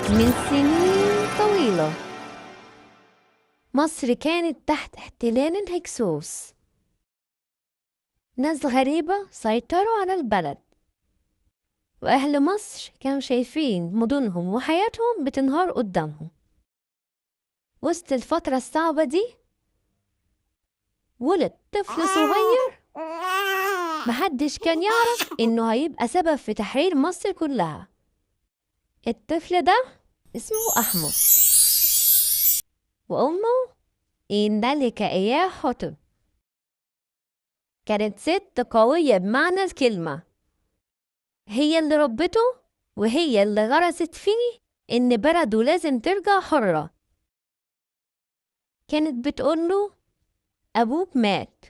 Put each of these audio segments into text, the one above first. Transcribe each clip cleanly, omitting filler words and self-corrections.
من سنين طويلة مصر كانت تحت احتلال الهكسوس. ناس غريبة سيطروا على البلد، وأهل مصر كانوا شايفين مدنهم وحياتهم بتنهار قدامهم. وسط الفترة الصعبة دي ولد طفل صغير محدش كان يعرف إنه هيبقى سبب في تحرير مصر كلها. الطفل ده اسمه أحمس، وأمه الملكة إياه حتب. كانت ست قوية بمعنى الكلمة، هي اللي ربته وهي اللي غرست فيه إن بلده لازم ترجع حرة. كانت بتقوله أبوك مات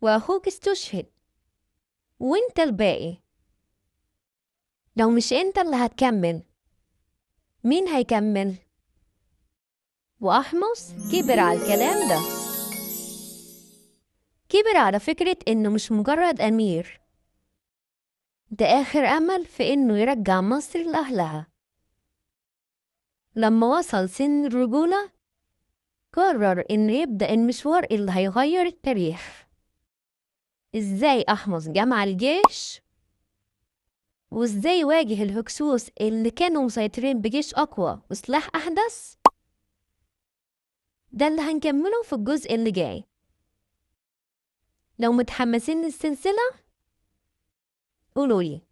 وأخوك استشهد وإنت الباقي، لو مش إنت اللي هتكمل مين هيكمل؟ وأحمس كبر على الكلام ده، كبر على فكرة إنه مش مجرد أمير، ده آخر أمل في إنه يرجع مصر لأهلها. لما وصل سن الرجولة قرر إنه يبدأ المشوار اللي هيغير التاريخ. إزاي أحمس جمع الجيش، وإزاي واجه الهكسوس اللي كانوا مسيطرين بجيش أقوى وسلاح أحدث؟ ده اللي هنكمله في الجزء اللي جاي. لو متحمسين للسلسلة قولولي.